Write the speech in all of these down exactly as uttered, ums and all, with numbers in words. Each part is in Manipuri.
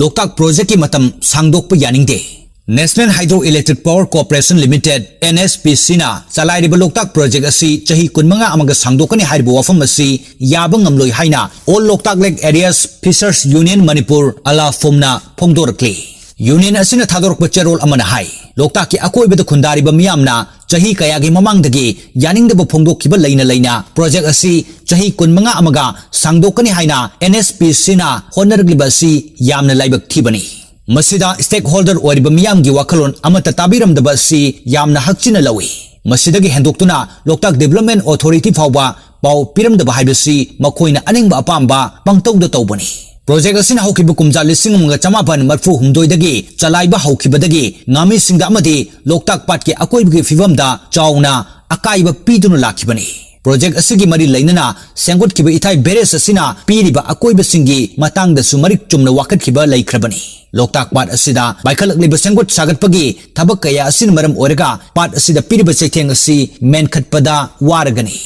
ꯂꯣꯛꯇꯥꯛ ꯄ꯭ꯔꯣꯖꯦꯛꯀꯤ ꯃꯇꯝ ꯁꯥꯡꯗꯣꯛꯄ ꯌꯥꯅꯤꯡꯗꯦ꯫ National Hydroelectric Power Corporation Limited, NHPCꯅ ꯆꯂꯥꯏꯔꯤꯕ ꯂꯣꯛꯇꯥꯛ ꯄ꯭ꯔꯣꯖꯦꯛ ꯑꯁꯤ ꯆꯍꯤ ꯀꯨꯟꯃꯉꯥ ꯑꯃꯒ ꯁꯥꯡꯗꯣꯛꯀꯅꯤ ꯍꯥꯏꯔꯤꯕ ꯋꯥꯐꯝ ꯑꯁꯤ ꯌꯥꯕ ꯉꯝꯂꯣꯏ ꯍꯥꯏꯅ All Loktak Lake Areas Fishers Union Manipur, ꯑꯂꯥꯐꯣꯝꯅ ꯐꯣꯡꯗꯣꯔꯛꯂꯤ꯫ ꯌꯨꯅꯤꯌꯟ ꯑꯁꯤꯅ ꯊꯥꯗꯣꯔꯛꯄ ꯆꯦꯔꯣꯜ ꯑꯃꯅ ꯍꯥꯏ, ꯂꯣꯛꯇꯥꯛꯀꯤ ꯑꯀꯣꯏꯕꯗ ꯈꯨꯟꯗꯥꯔꯤꯕ ꯃꯤꯌꯥꯝꯅ ꯆꯍꯤ ꯀꯌꯥꯒꯤ ꯃꯃꯥꯡꯗꯒꯤ ꯌꯥꯅꯤꯡꯗꯕ ꯐꯣꯡꯗꯣꯛꯈꯤꯕ ꯂꯩꯅ ꯂꯩꯅ ꯄ꯭ꯔꯣꯖꯦꯛ ꯑꯁꯤ ꯆꯍꯤ ꯀꯨꯟꯃꯉꯥ ꯑꯃꯒ ꯁꯥꯡꯗꯣꯛꯀꯅꯤ ꯍꯥꯏꯅ NHPCꯅ ꯍꯣꯠꯅꯔꯛꯂꯤꯕ ꯑꯁꯤ ꯌꯥꯝꯅ ꯂꯥꯏꯕꯛ ꯊꯤꯕꯅꯤ꯫ ꯃꯁꯤꯗ stakeholder ꯑꯣꯏꯔꯤꯕ ꯃꯤꯌꯥꯝꯒꯤ ꯋꯥꯈꯜꯂꯣꯟ ꯑꯃꯠꯇ ꯇꯥꯕꯤꯔꯝꯗꯕ ꯑꯁꯤ ꯌꯥꯝꯅ ꯍꯛꯆꯤꯟꯅ ꯂꯧꯏ꯫ ꯃꯁꯤꯗꯒꯤ ꯍꯦꯟꯗꯣꯛꯇꯨꯅ ꯂꯣꯛꯇꯥꯛ Development Authority ꯐꯥꯎꯕ ꯄꯥꯎ ꯄꯤꯔꯝꯗꯕ ꯍꯥꯏꯕꯁꯤ ꯃꯈꯣꯏꯅ ꯑꯅꯤꯡꯕ ꯑꯄꯥꯝꯕ ꯄꯪꯇꯧꯗ ꯇꯧꯕꯅꯤ꯫ ꯄ꯭ꯔꯣꯖꯦꯛ ꯑꯁꯤꯅ ꯍꯧꯈꯤꯕ ꯀꯨꯝꯖꯥ ꯂꯤꯁꯤꯡ ꯑꯃꯒ ꯆꯃꯥꯄꯟ ꯃꯔꯤꯐꯨ ꯍꯨꯝꯗꯣꯏꯗꯒꯤ ꯆꯂꯥꯏꯕ ꯍꯧꯈꯤꯕꯗꯒꯤ ꯉꯥꯃꯤꯁꯤꯡꯗ ꯑꯃꯗꯤ ꯂꯣꯛꯇꯥꯛ ꯄꯥꯠꯀꯤ ꯑꯀꯣꯏꯕꯒꯤ ꯐꯤꯕꯝꯗ ꯆꯥꯎꯅ ꯑꯀꯥꯏꯕ ꯄꯤꯗꯨꯅ ꯂꯥꯛꯈꯤꯕꯅꯤ꯫ ꯄ꯭ꯔꯣꯖꯦꯛ ꯑꯁꯤꯒꯤ ꯃꯔꯤ ꯂꯩꯅꯅ ꯁꯦꯝꯒꯠꯈꯤꯕ ꯏꯊꯥꯏ ꯕꯦꯔꯦꯖ ꯑꯁꯤꯅ ꯄꯤꯔꯤꯕ ꯑꯀꯣꯏꯕꯁꯤꯡꯒꯤ ꯃꯇꯥꯡꯗꯁꯨ ꯃꯔꯤꯛ ꯆꯨꯝꯅ ꯋꯥꯀꯠꯈꯤꯕ ꯂꯩꯈ꯭ꯔꯕꯅꯤ꯫ ꯂꯣꯛꯇꯥꯛ ꯄꯥꯠ ꯑꯁꯤꯗ ꯄꯥꯏꯈꯠꯂꯛꯂꯤꯕ ꯁꯦꯝꯒꯠ ꯁꯥꯒꯠꯄꯒꯤ ꯊꯕꯛ ꯀꯌꯥ ꯑꯁꯤꯅ ꯃꯔꯝ ꯑꯣꯏꯔꯒ ꯄꯥꯠ ꯑꯁꯤꯗ ꯄꯤꯔꯤꯕ ꯆꯩꯊꯦꯡ ꯑꯁꯤ ꯃꯦꯟꯈꯠꯄꯗ ꯋꯥꯔꯒꯅꯤ꯫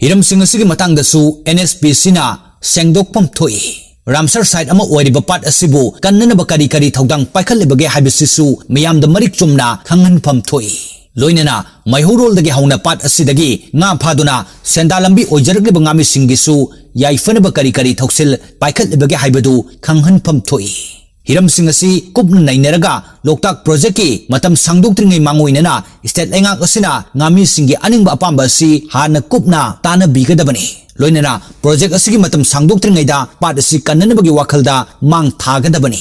ꯍꯤꯔꯝꯁꯤꯡ ꯑꯁꯤꯒꯤ ꯃꯇꯥꯡꯗꯁꯨ NHPCꯅ ꯁꯦꯡꯗꯣꯛꯐꯝ ꯊꯣꯛꯏ꯫ ꯔꯥꯝꯁꯥꯔ ꯁꯥꯏꯠ ꯑꯃ ꯑꯣꯏꯔꯤꯕ ꯄꯥꯠ ꯑꯁꯤꯕꯨ ꯀꯟꯅꯅꯕ ꯀꯔꯤ ꯀꯔꯤ ꯊꯧꯗꯥꯡ ꯄꯥꯏꯈꯠꯂꯤꯕꯒꯦ ꯍꯥꯏꯕꯁꯤꯁꯨ ꯃꯤꯌꯥꯝꯗ ꯃꯔꯤꯛ ꯆꯨꯝꯅ ꯈꯪꯍꯟꯐꯝ ꯊꯣꯛꯏ꯫ ꯂꯣꯏꯅꯅ ꯃꯩꯍꯧꯔꯣꯜꯗꯒꯤ ꯍꯧꯅ ꯄꯥꯠ ꯑꯁꯤꯗꯒꯤ ꯉꯥ ꯐꯥꯗꯨꯅ ꯁꯦꯟꯗꯥ ꯂꯝꯕꯤ ꯑꯣꯏꯖꯔꯛꯂꯤꯕ ꯉꯥꯃꯤꯁꯤꯡꯒꯤꯁꯨ ꯌꯥꯏꯐꯅꯕ ꯀꯔꯤ ꯀꯔꯤ ꯊꯧꯁꯤꯜ ꯄꯥꯏꯈꯠꯂꯤꯕꯒꯦ ꯍꯥꯏꯕꯗꯨ ꯈꯪꯍꯟꯐꯝ ꯊꯣꯛꯏ꯫ ꯍꯤꯔꯝꯁꯤꯡ ꯑꯁꯤ ꯀꯨꯞꯅ ꯅꯩꯅꯔꯒ ꯂꯣꯛꯇꯥꯛ ꯄ꯭ꯔꯣꯖꯦꯛꯀꯤ ꯃꯇꯝ ꯁꯥꯡꯗꯣꯛꯇ꯭ꯔꯤꯉꯩ ꯃꯥꯡꯑꯣꯏꯅꯅ ꯁ꯭ꯇꯦꯠ ꯂꯩꯉꯥꯛ ꯑꯁꯤꯅ ꯉꯥꯃꯤꯁꯤꯡꯒꯤ ꯑꯅꯤꯡꯕ ꯑꯄꯥꯝꯕ ꯑꯁꯤ ꯍꯥꯟꯅ ꯀꯨꯞꯅ ꯇꯥꯟꯅꯕꯤꯒꯗꯕꯅꯤ꯫ ꯂꯣꯏꯅꯅ ꯄ꯭ꯔꯣꯖꯦꯛ ꯑꯁꯤꯒꯤ ꯃꯇꯝ ꯁꯥꯡꯗꯣꯛꯇ꯭ꯔꯤꯉꯩꯗ ꯄꯥꯠ ꯑꯁꯤ ꯀꯟꯅꯅꯕꯒꯤ ꯋꯥꯈꯜꯗ ꯃꯥꯡ ꯊꯥꯒꯗꯕꯅꯤ꯫